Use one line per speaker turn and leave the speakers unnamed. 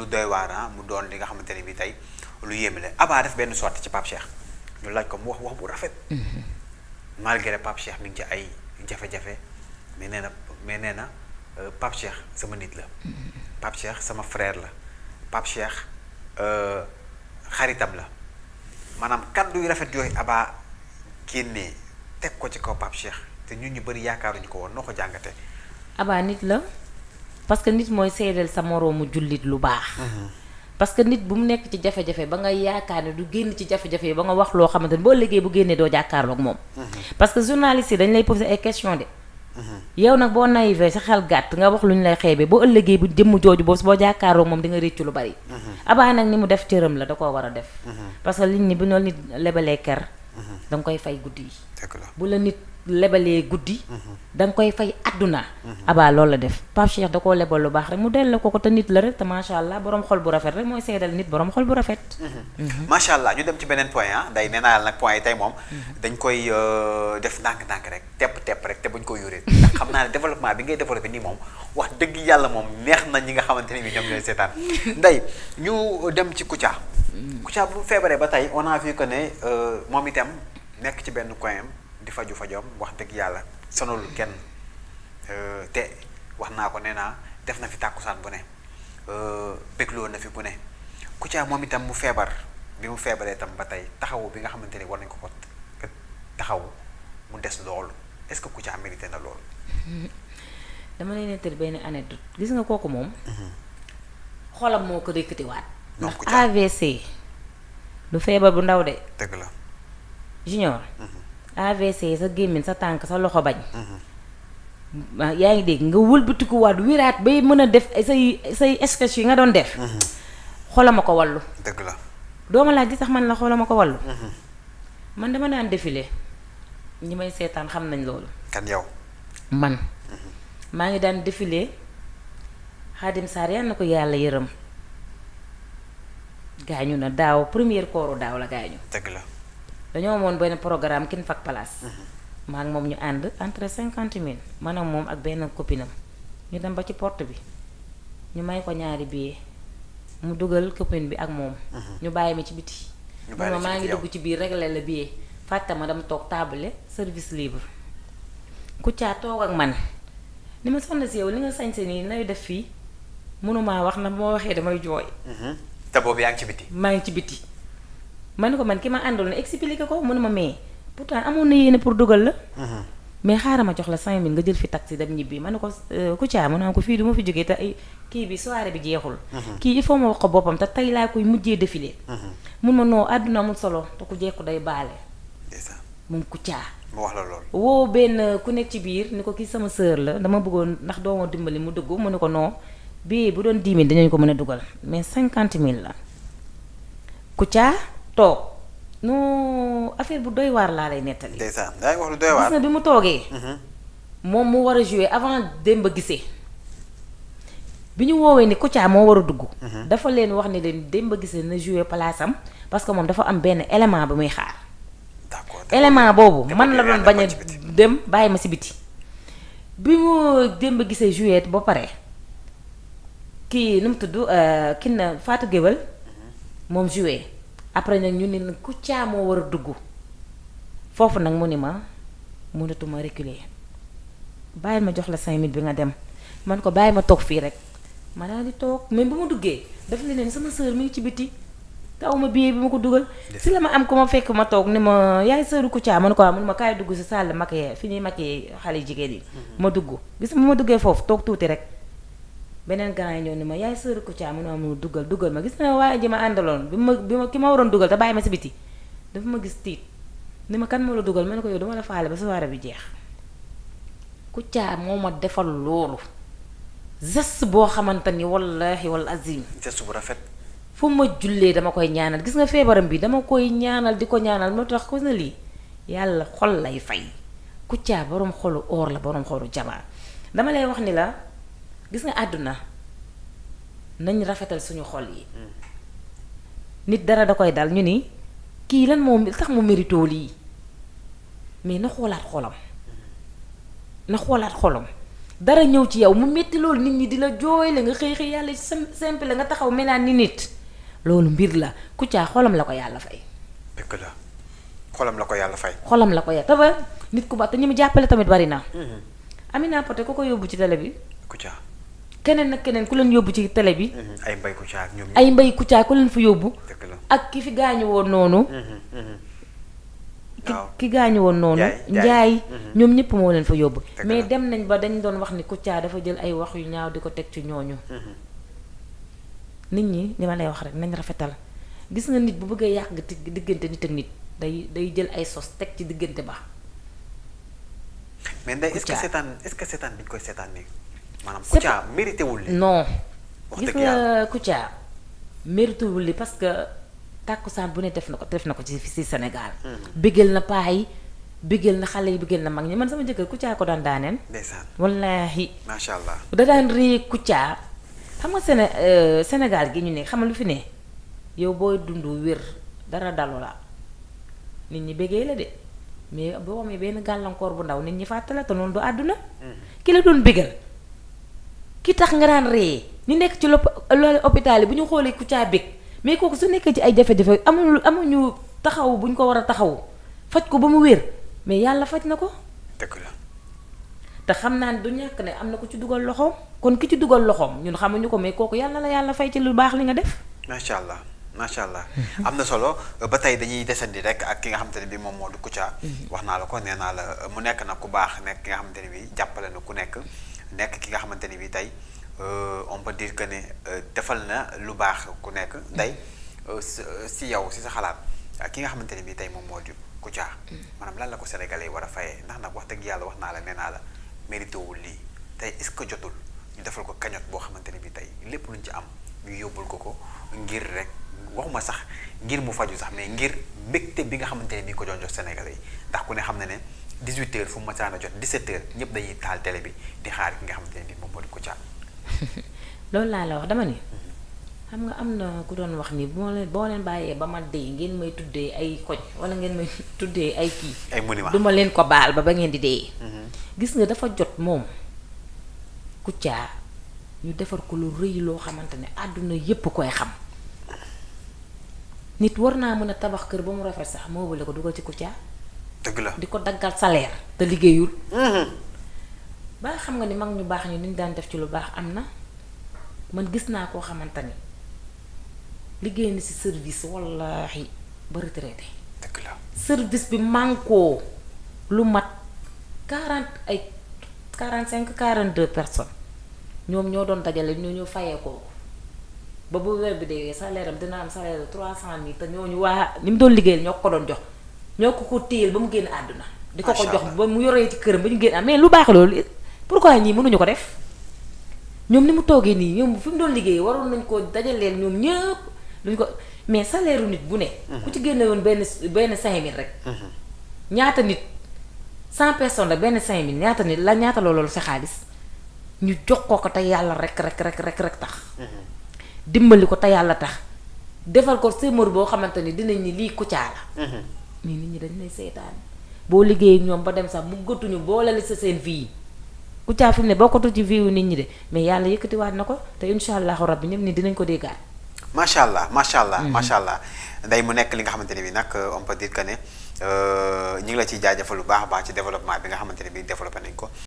lu doy waar mu doon li nga xamante ne bi tey lu yéeme la Abba def benn sortie ci Pape Cheikh ñu laaj ko mu wax bu rafet. malgré Pape Cheikh mi ngi ci ay jafe-jafe mais nee na Pape Cheikh sama nit la. Pape Cheikh sama frère la Pape Cheikh xaritam la maanaam kaddu yu rafet yooyu Abba génnee teg ko ci kaw Pape Cheikh te ñun ñu bëri yaakaaruñu ko woon noo ko jàngatee.
Abba nit la parce que nit mooy seedeel sa moroomu jullit lu baax. parce que nit bu mu nekk ci jafe-jafe ba nga yaakaar ne du génn ci jafe-jafe yi ba nga wax loo xamante ne boo liggéey bu génnee doo jàkkaarloog moom. parce que journaliste yi dañ lay poser ay questions de. yow nag boo naïve sa xel gàtt nga wax lu ñu lay xeebee boo ëllëgee bu jëmm jooju boo jàkkaarloog moom di nga réccu lu bari. Abba nag ni mu def cëram la da koo war a def. parce que liñ ni bu noonu nit lebalee ker. da nga koy fay guddi yi. bu la nit lebalee guddi. da nga koy fay àdduna. Abba loolu la def Pape Cheikh da koo lebal lu baax rek mu delloo ko te nit la rek te macha allah borom xol bu rafet rek mooy seedal nit borom xol bu rafet.
macha allah ñu dem ci beneen point day nee naa nag point yi tey moom. dañ koy def ndànk-ndànk rek tepp rek te buñ ko yuree ndax xam naa ne développement bi ngay développé nii moom wax dëgg yàlla moom neex na ñi nga xamante ne bi ñoom ñooy seetaan Ndeye ñu dem ci Kouthia. Kouthia bu feebaree ba tey on a vu que ne moom itam nekk ci benn coin di fajom wax dëgg yàlla sonalul kenn te wax naa ko nee naa def na fi tàkkusaan bu ne bégloo na fi bu ne Kouthia moom itam mu feebar bi mu feebaree itam ba tey taxawu bi nga xamante ni war nañ ko taxawu mu des loolu est-ce que Kouthia mérité na loolu.
dama lay nettali benn anecdote gis nga kooku moom. xolam moo ko rëkkatiwaat. ndax AVC du feebar bu ndaw de.
dëgg la.
Junior. AVC sa gémmiñ sa tànk sa loxo bañ. yaa ngi dégg nga wëlbatikuwaat wiraat bay mën a def say sketch yi nga doon def. xoolama ko wallu.
dëgg la.
dooma laaj gi sax man la xoolama ko wallu. man dama daan défilé ñi may seetaan xam nañ loolu.
kan yow.
man. maa ngi daan défilé Xaadim Sarr yal na ko yàlla yërëm gaañu na daaw première kooru daaw la gaañu.
dëgg la.
dañoo amoon benn programme kin fak place. maa ngi moom ñu ànd entre 50 000 man ak moom ak benn copinam ñu dem ba ci porte bi ñu may ko ñaari billet mu dugal copine bi ak moom. ñu bàyyi ma ci biti. ñu bàyyi maa ngi dugg ci biir réglé la billet fàtte ma dama toog table service libre. Kouthia toog ak man ni ma soxna si yow li nga sañse nii lay def fii mënumaa wax na moo waxee damay jooy.
te boobu yaa ngi ci biti.
maa ngi ci biti. ma ne ko man ki ma àndal na expliqué ko mënuma mais pourtant amoon na yéene pour dugal la. mais xaaral ma jox la 5000 nga jël fi taxi dem ñibbi ma ne ko Kouthia ma ne ko fii du ma fi jógee te ay kii bi soirée bi jeexul. kii il faut ma wax ko boppam te tey laa koy mujjee défilé. mun ma noo àdduna amul solo te ku jekku day baale. moom Kouthia.
mu wax la loolu.
woo benn ku nekk ci biir ni ko kii sama sœur la dama bëggoon ndax doo ma dimbali mu dugg mu ne ko non bii bu doon 10 000 dinañ ko mën a dugal mais 50 000 la. Kouthia toog non affaire bu doy waar laa lay nettali.
ndeysaan daa ngi wax lu doy waar.
gis na bi mu toogee. moom mu war a jouer avant Demba Guissé bi ñu woowee ni Kouthia moo war a dugg. dafa leen wax ni leen Demba Guissé na jouer place am parce que moom dafa am benn élément bu muy xaar. élément boobu man la doon bañ a dem bàyyi ma si biti. bi mu Demba Guissé jouer ba pare kii nu mu tudd kii na Fatou Guewel moom jouer. après nag ñu ne Kouthia moo war a dugg foofu nag mu ni ma mënatuma reculer bàyyil ma jox la 5000 bi nga dem man ko bàyyi ma toog fii rek ma daal di toog mais bu ma duggee daf ne leen sama sœur mi ngi ci biti te aw ma billet bi ma ko dugal si la ma am ko ma fekk ma toog ni ma yaay sœuru Kouthia man ko am ma kaay dugg si salle maquillage fi ñuy maquillé xale jigéen yi ma dugg gis ma duggee foofu toog tuuti rek beneen grand yi ñëw ni ma yaay sœuru Kouthia mu ne ma mu dugal ma gis na waaye ji ma àndaloon bi ma ki ma waroon dugal te bàyyi ma si biti dafa ma gis tiit ni ma kan moo la dugal ma ne ko yow dama la faale ba soirée bi jeex Kouthia moo ma defal loolu geste boo xamante ni wallahi wal azim
geste bu rafet.
fu ma jullee dama koy ñaanal gis nga feebaram bi dama koy ñaanal di ko ñaanal moo tax ko na lii yàlla xol lay fay Kouthia borom xolu or la borom xolu jamaa dama lay wax ni la gis nga àdduna nañ rafetal suñu xol yi nit dara da koy dal ñu ni kii lan moo tax mu mérito lii mais na xoolaat xolam dara ñëw ci yow mu metti loolu nit ñi di la jooy la nga xëy yàlla simple la nga taxaw melaan ni nit loolu mbir la Kouthia xolam la ko yàlla fay.
dëgg la xolam la ko yàlla fay.
xolam la ko yàlla te ba nit ku baax te ñi mu jàppale tamit bari na. Amina Poté ku ko yóbbu ci télé bi.
Kouthia.
keneen nag keneen ku leen yóbbu ci télé bi.
ay Mbaye Kouthia ak ñoom
ay Mbaye Kouthia ku leen fa yóbbu.
dëgg la
ak ki fi gaañu woon noonu.
waaw
ki gaañu woon noonu. Njaay ñoom ñëpp moo leen fa yóbbu. mais dem nañ ba dañ doon wax ni Kouthia dafa jël ay wax yu ñaaw di ko teg ci ñooñu. nit ñi li ma lay wax rek nañ rafetal gis nga nit bu bëggee yàq diggante nit ak nit day jël ay sos teg ci diggante ba.
mais Ndeye est-ce que seetaan bi ñu koy seetaan nii maanaam Kouthia mérité wul li
non
wax
gis
dëgg yàlla
nga Kouthia mérité wul li parce que tàkkusaan bu ne def na ko ci Sénégal. bëggal na paa yi bëggal na xale yi bëggal na mag ñi man sama jëkkër Kouthia ko daan daaneel.
ndeysaan
wallaahi.
macha allah
da daan ree Kouthia xam nga Sénégal gi ñu ne xam nga lu fi ne yow booy dund wér dara dalu la nit ñi bëggee la de. mais boo amee benn gàllankoor bu ndaw nit ñi fàttala te noonu du àdduna ki la doon bégal ki tax nga daan ree ñu nekk ci loolu hôpital yi bu ñu xoolee Kouthia bég mais kooku su nekkee ci ay jafe-jafe amuñu taxaw bu ñu ko war a taxaw faj ko ba mu wér mais yàlla faj na ko.
dëgg la.
te xam naa ne du ñàkk ne am na ku ci dugal loxoom kon ki ci dugal loxoom ñun xamuñu ko mais kooku yàlla la yàlla fay ci lu baax li nga def.
macha allah. macha allah am na solo ba tey dañuy desandi rek ak ki nga xamante ne bii moom moo du Kouthia. wax naa la ko nee naa la mu nekk nag ku baax nekk ki nga xamante ne bii jàppale na ku nekk ki nga xamante ne bii tey on peut dire que ne defal na lu baax ku nekk Ndeye si yow si sa xalaat ki nga xamante ne bii tey moom moo di Kouthia. maanaam lan la ko sénégalais war a fayee ndax nag wax dëgg yàlla wax naa la nee naa la mérité wul lii tey est-ce que jotul ñu defal ko cagnotte boo xamante ne bii tey lépp luñ ci am ñu yóbbul ko ngir rek. waxuma sax ngir mu faju sax mais ngir mbégte bi nga xamante ne bii ko doon jox Sénégalais yi ndax ku ne xam na ne 18h fu mu masaan a jot 17h ñëpp dañuy taal télé bi di xaar ki nga xamante ne bii moom moo di Kouthia.
loolu laa la wax dama ni xam nga am na ku doon wax ni boo leen bàyyee ba ma dee ngeen may tuddee ay koñ wala ngeen may tuddee ay kii.
ay monument
duma leen ko baal ba ngeen di dee. gis nga dafa jot moom Kouthia ñu defar ko lu rëy loo xamante ne àdduna yépp koy xam. nit war naa mën a tabax kër ba mu rafet sax moo bële ko dugal ci Kouthia.
dëgg la
di ko daggal salaire te liggéeyul. ba xam nga ni mag ñu baax ñu ni ñu daan def ci lu baax am na man gis naa koo xamante ni liggéey na ci service wallaahi ba retraité.
dëgg la
service bi mànkoo lu mat 45-42 personnes ñoom ñoo doon dajale ñoo fayee ko. ba bu weer bi dee salaire am dina am salaire de 300,000 te ñooñu waa ni mu doon liggéeyal ñoo ko doon jox ñoo ko téyel ba mu génn àdduna. di ko jox ba mu yoree ci këram ba ñu génn mais lu baax loolu pourquoi ñii mënuñu ko def ñoom ni mu toogee nii ñoom fi mu doon liggéey waroon nañ ko dajaleel ñoom ñëpp duñ ko mais salaire nit bu ne. ku ci génne woon benn 5,000 rek. ñaata nit 100 personnes rek benn 5,000 ñaata nit la ñaata loolu sa xaalis ñu jox ko te yàlla rek tax. dimbali ko te yàlla tax defal ko sémor boo xamante ni dinañ ni lii Kouthia la. mais nit ñi dañ lay seetaan boo liggéey ñoom ba dem sax mu gëtuñu booleel sa seen vie Kouthia fi mu ne bokkatu ci vie wu nit ñi de mais yàlla yëkkatiwaat na ko te incha allahu rabbi ñëpp ni dinañ ko déggaat.
macha allah macha allah. macha allah Ndeye mu nekk li nga xamante ne bii nag on peut dire que ne ñu ngi la ciy jaajëfal lu baax a baax ci développement bi nga xamante ne bii développé nañ ko.